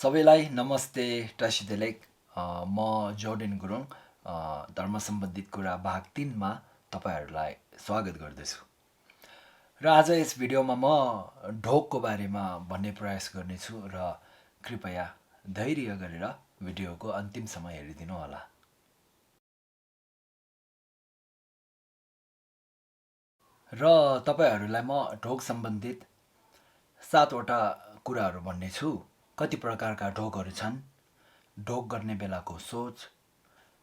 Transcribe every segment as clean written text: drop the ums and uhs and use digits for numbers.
सबैलाई नमस्ते टासिदेलेक म जोर्डेन गुरुङ धर्म सम्बन्धित कुरा भाग 3 मा तपाईहरुलाई स्वागत गर्दछु। र आज यस भिडियोमा म ढोगको बारेमा भन्ने प्रयास गर्नेछु र कृपया धैर्य गरेर भिडियोको अन्तिमसम्म हेरिदिनु होला। र तपाईहरुलाई म ढोग सम्बन्धित 7 वटा कुराहरु भन्नेछु। कति प्रकारका ढोगहरु छन्, ढोग गर्ने बेलाको सोच,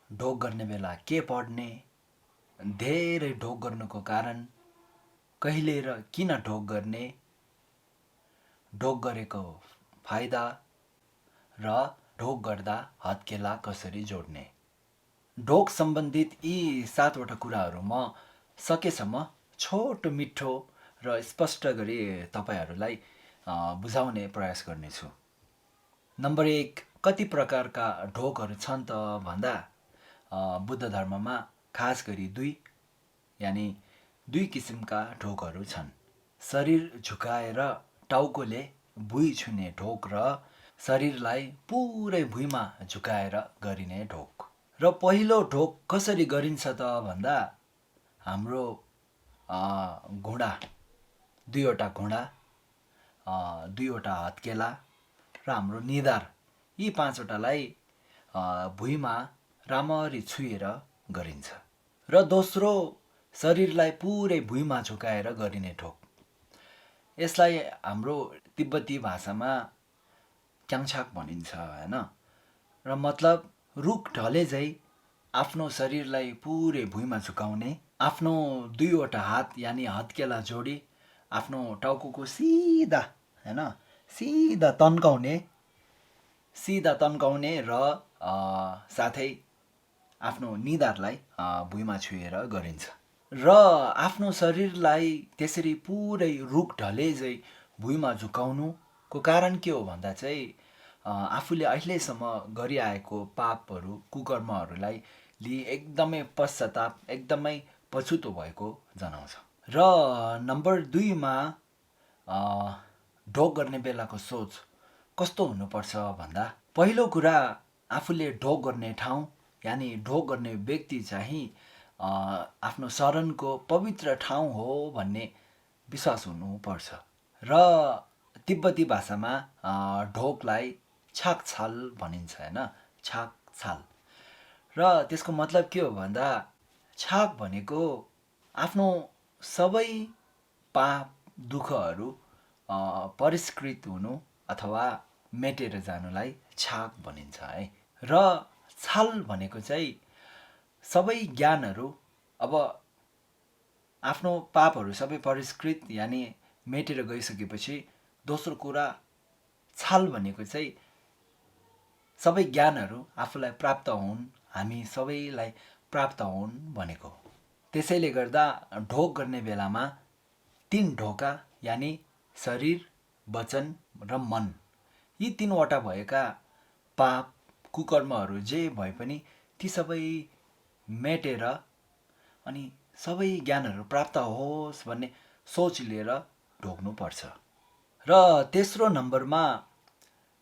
ढोग गर्ने बेला के पढ्ने, धेरै ढोग गर्नुको कारण, कहिले र किन ढोग गर्ने, ढोग गरेको फाइदा र ढोग गर्दा हत्केला कसरी जोड्ने। ढोग सम्बन्धित यी 7 वटा कुराहरु म सकेसम्म छोटो मिठो र स्पष्ट गरी तपाईहरुलाई बुझाउने प्रयास गर्नेछु। नम्बर 1, कति प्रकारका ढोगहरु छन् त भन्दा बुद्ध धर्ममा खास गरी 2 यानी 2 किसिमका ढोगहरु छन्। शरीर झुकाएर टाउकोले भुइँ छुने ढोग र शरीरलाई पुरै भुइँमा झुकाएर गरिने ढोग। र पहिलो ढोग कसरी गरिन्छ त भन्दा हाम्रो घुँडा 2 वटा घुँडा 2 वटा हत्केला र हाम्रो निधार यी 5 वटालाई भुइँमा राम्ररी छुएर गरिन्छ। र दोस्रो शरीरलाई पुरै भुइँमा झुकाएर गरिने ढोग। यसलाई हाम्रो तिब्बती भाषामा क्याङछाक भनिन्छ हैन। र मतलब रुख ढले झै आफ्नो शरीरलाई पुरै भुइँमा झुकाउने, आफ्नो 2 वटा हात यानी हत्केला जोडी आफ्नो टाउकोको सिधा हैन सिधा तन्काउने र साथै आफ्नो निधारलाई भुइँमा छुएर गरिन्छ। र आफ्नो शरीरलाई त्यसरी पुरै रुख ढले झै भुइँमा झुकाउनुको कारण के हो भन्दा चाहिँ आफूले अहिलेसम्म गरिआएको पापहरू कुकर्महरूलाई लिई एकदमै पश्चाताप एकदमै पछुतो भएको जनाउँछ। र नम्बर 2 मा ढोग गर्ने बेलाको सोच कस्तो हुनुपर्छ भन्दा पहिलो कुरा आफूले ढोग गर्ने ठाउँ यानी ढोग गर्ने व्यक्ति चाहिँ आफ्नो शरणको पवित्र ठाउँ हो भन्ने विश्वास हुनुपर्छ। र तिब्बती भाषामा ढोगलाई छाकछाल भनिन्छ हैन, छाकछाल। र त्यसको मतलब के हो भन्दा छाक भनेको आफ्नो सबै पाप दुःखहरू परिष्कृत हुनु अथवा मेटेर जानुलाई छाक भनिन्छ है। र छाल भनेको चाहिँ सबै ज्ञानहरू अब आफ्नो पापहरू सबै परिष्कृत यानी मेटेर गइसकेपछि दोस्रो कुरा छाल भनेको चाहिँ सबै ज्ञानहरू आफूलाई प्राप्त हुन्, हामी सबैलाई प्राप्त हुन् भनेको। त्यसैले गर्दा ढोग गर्ने बेलामा 3 ढोका यानी शरीर, वचन र मन यी 3 वटा भएका पाप कुकर्महरू जे भए पनि ती सबै मेटेर अनि सबै ज्ञानहरू प्राप्त होस् भन्ने सोच लिएर ढोग्नुपर्छ। र तेस्रो नम्बरमा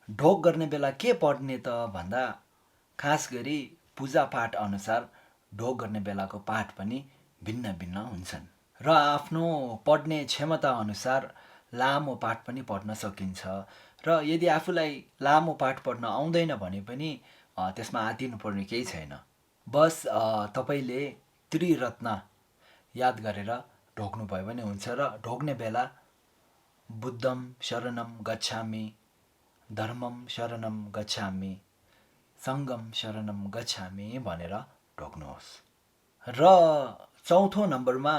ढोग गर्ने बेला के पढ्ने त भन्दा खास गरी पूजापाठ अनुसार ढोग गर्ने बेलाको पाठ पनि भिन्न भिन्न हुन्छन्। र आफ्नो पढ्ने क्षमता अनुसार लामो पाठ पनि पढ्न सकिन्छ। र यदि आफूलाई लामो पाठ पढ्न आउँदैन भने पनि त्यसमा आत्तिनुपर्ने केही छैन। बस तपाईले त्रिरत्न याद गरेर ढोग्नुभयो भने हुन्छ। र ढोग्ने बेला बुद्धम शरणम गच्छामि, धर्मम शरणम गच्छामि, सङ्गम शरणम गच्छामि भनेर ढोग्नुहोस्। र चौथो नम्बरमा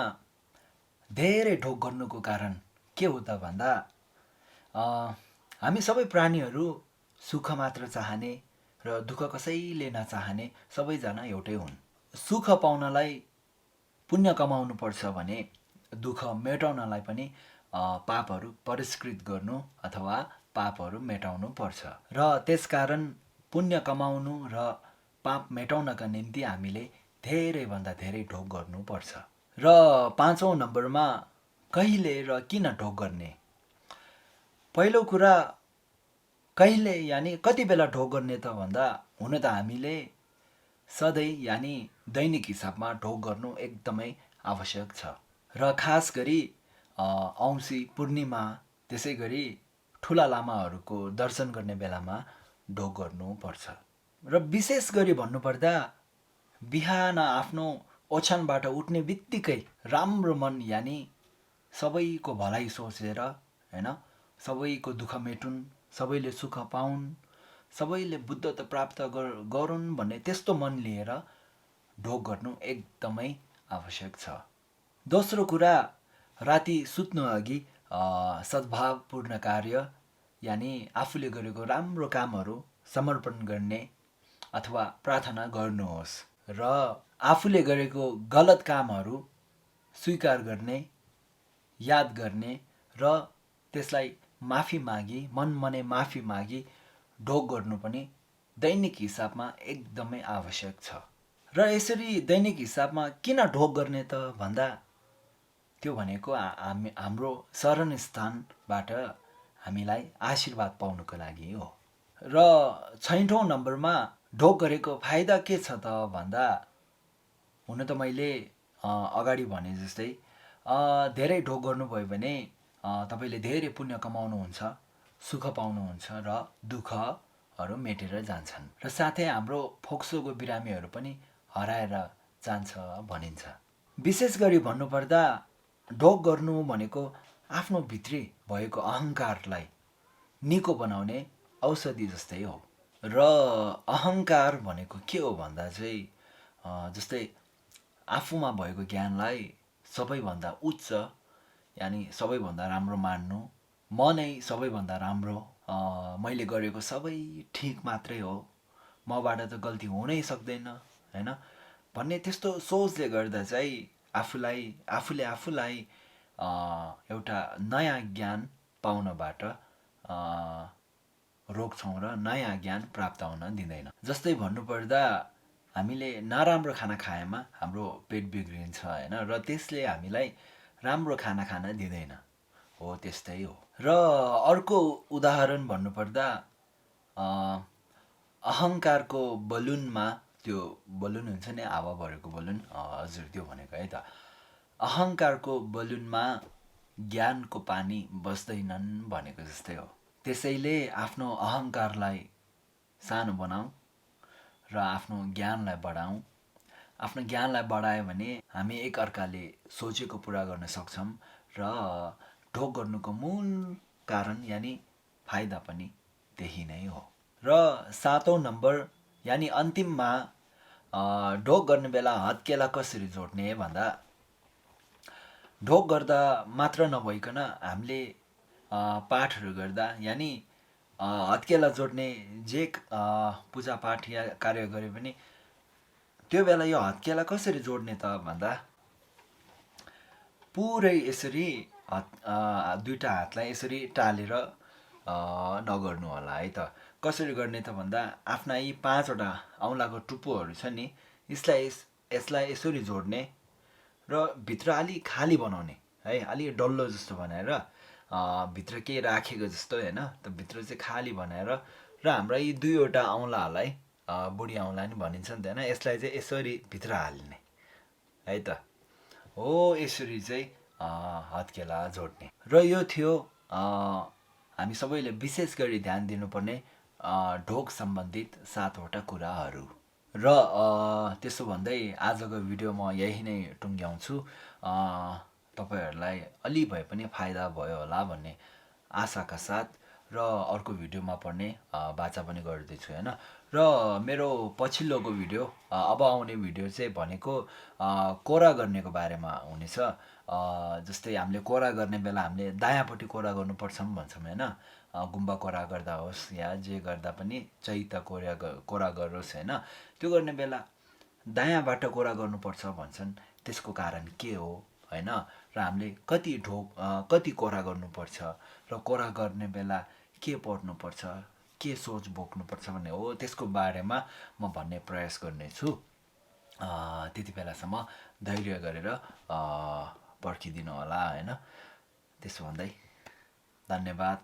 धेरै ढोग गर्नुको कारण के हो त भन्दा हामी सबै प्राणीहरू सुख मात्र चाहने र दुःख कसैले नचाहने सबैजना एउटै हुन्। सुख पाउनलाई पुण्य कमाउनु पर्छ भने दुःख मेटाउनलाई पनि पापहरू परिष्कृत गर्नु अथवा पापहरू मेटाउनु पर्छ। र त्यसकारण पुण्य कमाउनु र पाप मेटाउनका निम्ति हामीले धेरैभन्दा धेरै ढोग गर्नुपर्छ। र 5औं नम्बरमा कहिले र किन ढोग गर्ने। पहिलो कुरा कहिले यानि कति बेला ढोग गर्ने त भन्दा हुन त हामीले सधैँ यानि दैनिक हिसाबमा ढोग गर्नु एकदमै आवश्यक छ। र खास गरी औँसी पूर्णिमा त्यसै गरी ठुला लामाहरूको दर्शन गर्ने बेलामा ढोग गर्नुपर्छ। र विशेष गरी भन्नुपर्दा बिहान आफ्नो ओछ्यानबाट उठ्ने बित्तिकै राम्रो मन यानि सबैको भलाइ सोचेर होइन, सबैको दुःख मेटुन्, सबैले सुख पाउन्, सबैले बुद्धत्व प्राप्त गरून् भन्ने त्यस्तो मन लिएर ढोग गर्नु एकदमै आवश्यक छ। दोस्रो कुरा, राति सुत्नु अघि सद्भावपूर्ण कार्य यानि आफूले गरेको राम्रो कामहरू समर्पण गर्ने अथवा प्रार्थना गर्नुहोस् र आफूले गरेको गलत कामहरू स्वीकार गर्ने, याद गर्ने र त्यसलाई माफी मागी, मनमनै माफी मागी ढोग गर्नु पनि दैनिक हिसाबमा एकदमै आवश्यक छ। र यसरी दैनिक हिसाबमा किन ढोग गर्ने त भन्दा त्यो भनेको हाम्रो शरण स्थानबाट हामीलाई आशीर्वाद पाउनुको लागि हो। र 6औं नम्बरमा ढोग गरेको फाइदा के छ त भन्दा हुन त मैले अगाडि भने जस्तै धेरै ढोग गर्नुभयो भने तपाईँले धेरै पुण्य कमाउनुहुन्छ, सुख पाउनुहुन्छ र दुःखहरू मेटेर जान्छन् र साथै हाम्रो फोक्सोको बिरामीहरू पनि हराएर जान्छ भनिन्छ। विशेष गरी भन्नुपर्दा ढोग गर्नु भनेको आफ्नो भित्री भएको अहङ्कारलाई निको बनाउने औषधि जस्तै हो। र अहङ्कार भनेको के हो भन्दा चाहिँ जस्तै आफूमा भएको ज्ञानलाई सबैभन्दा उच्च यानि सबैभन्दा राम्रो मान्नु, म नै सबैभन्दा राम्रो, मैले गरेको सबै ठिक मात्रै हो, मबाट त गल्ती हुनै सक्दैन होइन भन्ने त्यस्तो सोचले गर्दा चाहिँ आफूले आफूलाई एउटा नयाँ ज्ञान पाउनबाट रोक्छौँ र नयाँ ज्ञान प्राप्त हुन दिँदैन। जस्तै भन्नुपर्दा हामीले नराम्रो खाना खाएमा हाम्रो पेट बिग्रिन्छ होइन र त्यसले हामीलाई राम्रो खाना खान दिँदैन, हो त्यस्तै हो। र अर्को उदाहरण भन्नुपर्दा अहङ्कारको बलुनमा, त्यो बलुन हुन्छ नि हावा भरेको बलुन, हजुर त्यो भनेको है त, अहङ्कारको बलुनमा ज्ञानको पानी बस्दैनन् भनेको जस्तै हो। त्यसैले आफ्नो अहङ्कारलाई सानो बनाऊ र आफ्नो ज्ञानलाई बढाऊ। आफ्नो ज्ञानलाई बढायो भने हामी एकअर्काले सोचेको पुरा गर्न सक्छौँ र ढोग गर्नुको मूल कारण यानि फाइदा पनि त्यही नै हो। र 7औं नम्बर यानि अन्तिममा ढोग गर्ने बेला हत्केला कसरी जोड्ने भन्दा ढोग गर्दा मात्र नभइकन हामीले पाठहरू गर्दा यानि हत्केला जोड्ने जे पूजापाठ या कार्य गरे पनि त्यो बेला यो हत्केला कसरी जोड्ने त भन्दा पुरै यसरी दुईटा हातलाई यसरी टालेर नगर्नु होला है त। कसरी गर्ने त भन्दा आफ्ना यी 5वटा औँलाको टुप्पोहरू छ नि, यसलाई यसरी जोड्ने र भित्र अलि खाली बनाउने है, अलि डल्लो जस्तो बनाएर भित्र केही राखेको जस्तो होइन, त भित्र चाहिँ खाली बनाएर र हाम्रा यी 2वटा औँलाहरूलाई बुढी औँला नि भनिन्छ नि त होइन, यसलाई चाहिँ यसरी भित्र हाल्ने है त, हो यसरी चाहिँ हत्केला जोड्ने। र यो थियो हामी सबैले विशेष गरी ध्यान दिनुपर्ने ढोग सम्बन्धित 7वटा कुराहरू। र त्यसो भन्दै आजको भिडियो म यही नै टुङ्ग्याउँछु। तपाईँहरूलाई अलि भए पनि फाइदा भयो होला भन्ने आशाका साथ र अर्को भिडियोमा पर्ने बाचा पनि गर्दैछु होइन। र मेरो पछिल्लोको भिडियो, अब आउने भिडियो चाहिँ भनेको कोरा गर्नेको बारेमा हुनेछ। जस्तै हामीले कोरा गर्ने बेला हामीले दायाँपट्टि कोरा गर्नुपर्छ भन्छौँ होइन, गुम्बा कोरा गर्दा होस् या जे गर्दा पनि चैता कोरा गरोस् होइन, त्यो गर्ने बेला दायाँबाट कोरा गर्नुपर्छ भन्छन्। त्यसको कारण के हो होइन, र हामीले कति कोरा गर्नुपर्छ र कोरा गर्ने बेला के पढ्नुपर्छ, के सोच बोक्नुपर्छ भन्ने हो, त्यसको बारेमा म भन्ने प्रयास गर्नेछु। त्यति बेलासम्म धैर्य गरेर पर्खिदिनु होला होइन। त्यसो भन्दै धन्यवाद।